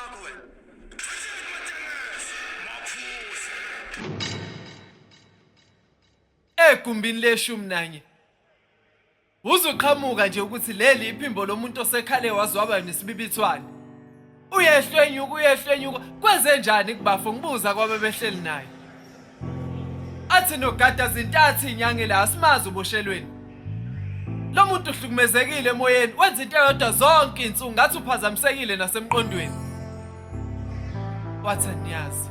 lakho wena. Maphuze. Egumbini leshumi nanye Uzoqhamuka nje ukuthi leli iphimbo lomuntu osekhale wazwaba nesibibithwane. Uyehlwenyuka uyehlwenyuka kwenze njani kubafo ngibuza kwabebehleli naye. Athi nogada zintathu inyange la asimazi uboshelweni. Lo muntu uhlukumezekile emoyeni wenza into eyodwa zonke insuku ngathi uphazamisekile nasemqondweni. Wathi aniyazi.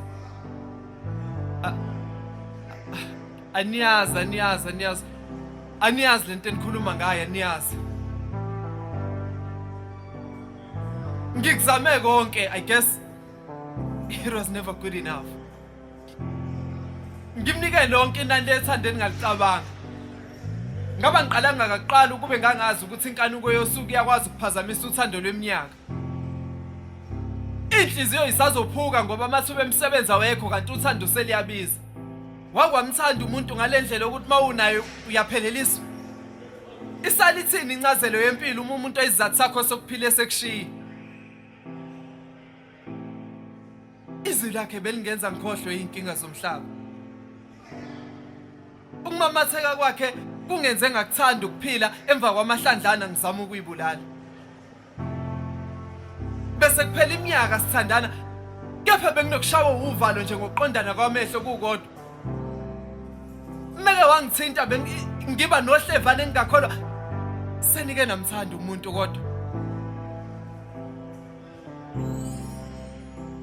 Aniyazi aniyazi aniyazi. Aniyazi lento enikhuluma ngayo aniyazi. Ngikuzame konke I guess it was never good enough. Ngimnike lonke inani lethando engingalicabanga. Ngaba ngiqalanga kakuqala ukube ngangazi ukuthi inkanuko yosuku iyakwazi ukuphazamisa uthando lweminyaka. Inhliziyo isazophuka ngoba amathuba emisebenzi awekho kanti uthando seliyabiza. Wakwamthanda umuntu ngale ndlela yokuthi uma unayo uyapheleliswa. Isala ithini incazelo yempilo uma umuntu oyisizathu sakho sokuphila esekushiya? Izwi lakhe belingenza ngikhohlwe iy'nkinga zomhlaba. Ukumamatheka kwakhe kungenze ngakuthanda ukuphila emva kwamahlandlana ngizama ukuyibulala. Bese kuphela iminyaka sithandana kepha benginokushawa uvalo nje ngokuqondana kwamehlo kukodwa. Meke wangithinta bengiba nohlevane engingakholwa. Senike namthanda umuntu kodwa.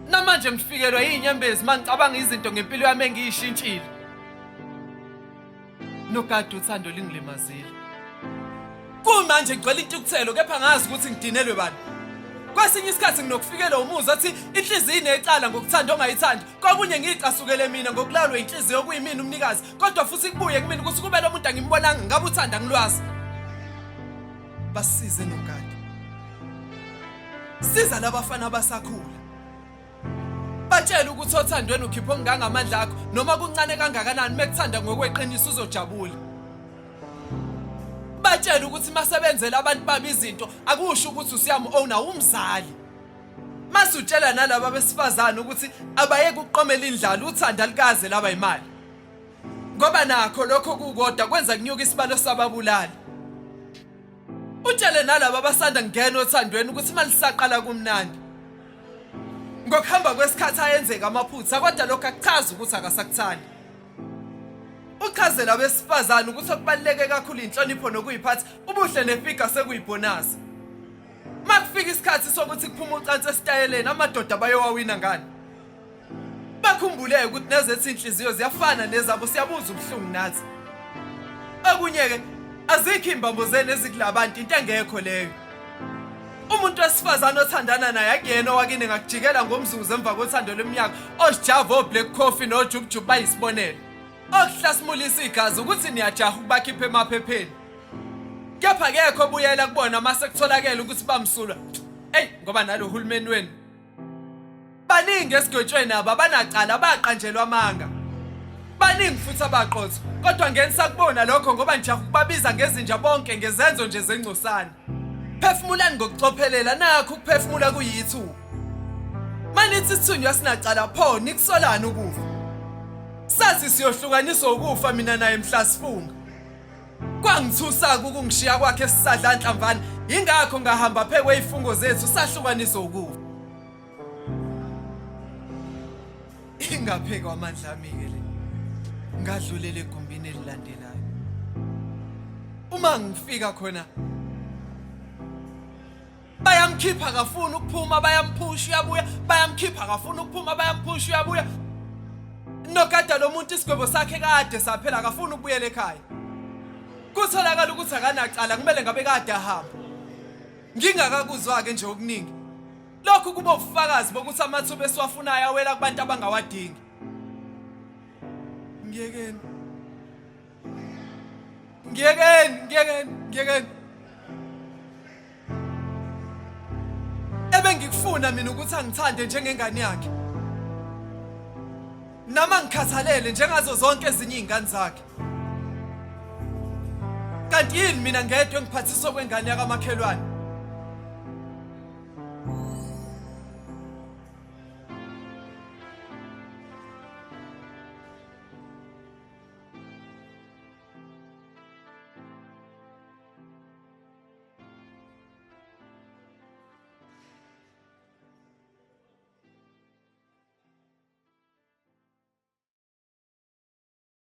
Namanje ngifikelwa yinyembezi mangicabanga izinto ngempilo yami engiyishintshile. Nogada uthando lingilimazile. Kumanje ngigcwele intukuthelo kepha ngazi ukuthi ngidinelwe bani. Kwesinye isikhathi nginokufikelwa umuzwa athi inhliziyo inecala ngokuthanda ongayithandi. Kokunye ngiyicasukele mina ngokulalwa inhliziyo kuyimina umnikazi kodwa futhi kubuye kumina ukuthi kube lo muntu angimbonanga ngabe uthanda ngilwazi. Basize nogada. Siza labafana abasakhula. Batshele ukuthi othandweni ukhipha okungangamandla akho noma kuncane kangakanani mekuthanda ngokweqiniso uzojabula. Batshele ukuthi masebenzela abantu babo izinto akusho ukuthi usuyamu-owner umzali. Masutshela nalaba besifazane ukuthi abayeke ukuqomela indlala uthanda likaze laba imali. Ngoba nakho lokho kukodwa kwenza kunyuka isibalo sababulali. Utshele nalaba abasanda kungena othandweni ukuthi malisaqala kumnandi. Ngokuhamba kwesikhathi ayenzeka amaphutha kodwa lokho akuchazi ukuthi akasakuthandi. Uchazela abesifazane ukuthi okubaluleke kakhulu inhlonipho nokuyiphatha ubuhle nefiga sekuyibhonasi. Makufika isikhathi sokuthi kuphume ucansi esitayeleni amadoda bayowawina ngani? Bakhumbule ukuthi nezethu inhliziyo ziyafana nezabo siyabuza ubuhlungu nathi. Okunye-ke azikho iy'mbambo zenu ezikulabantu into engekho leyo. Umuntu wesifazane othandana naye akuyena owakini ngakujikela ngomzuzu emva kothando lweminyaka osijava o-black coffee nojubujubu bayisibonelo. Okuhlasimulisa igazi ukuthi niyajaha ukubakhipha emaphepheni. Kepha akekho obuyela kubona mase kutholakele ukuthi bamsulwa. Eyi ngoba nalo hulumeni wenu Baningi esigwetshweni aba abanacala abaqanjelwa amanga. Baningi futhi abaqotho, kodwa ngeke nisakubona lokho ngoba nijaha ukubabiza ngezinja bonke ngezenzo nje zengcosana. Phefumulani ngokucophelela nakho ukuphefumula kuyithuba. Manithi isithunywa sinacala pho nikusolani ukufa. Sathi siyohlukaniswa ukufa mina naye mhla sifunga. Kwangithusa-ke ukungishiya kwakhe sisadla nhlamvana, yingakho ngahamba phekwe ifungo zethu sahlukaniswa ukufa. Ingaphekwa amandla ami-ke le. Ngadlulela egumbini elilandelayo. Uma ngifika khona bayamkhipha akafuni ukuphuma bayamphusha uyabuya bayamkhipha akafuni ukuphuma bayamphusha uyabuya nogada lo muntu isigwebo sakhe kade saphela akafuni ukubuyela ekhaya kutholakala ukuthi akanacala kumele ngabe kade ahamba ngingakakuzwa-ke nje okuningi lokhu kuba ubufakazi bokuthi amathuba esiwafunayo awela kubantu abangawadingi ngiyekeni ngiyekeni ngiyekeni ngiyekeni Ebengikufuna mina ukuthi angithande njengengane yakhe. Nama ngikhathalele njengazo zonke ezinye izingane zakhe. Kanti yini mina ngedwa engiphathiswa kwengane yakamakhelwane?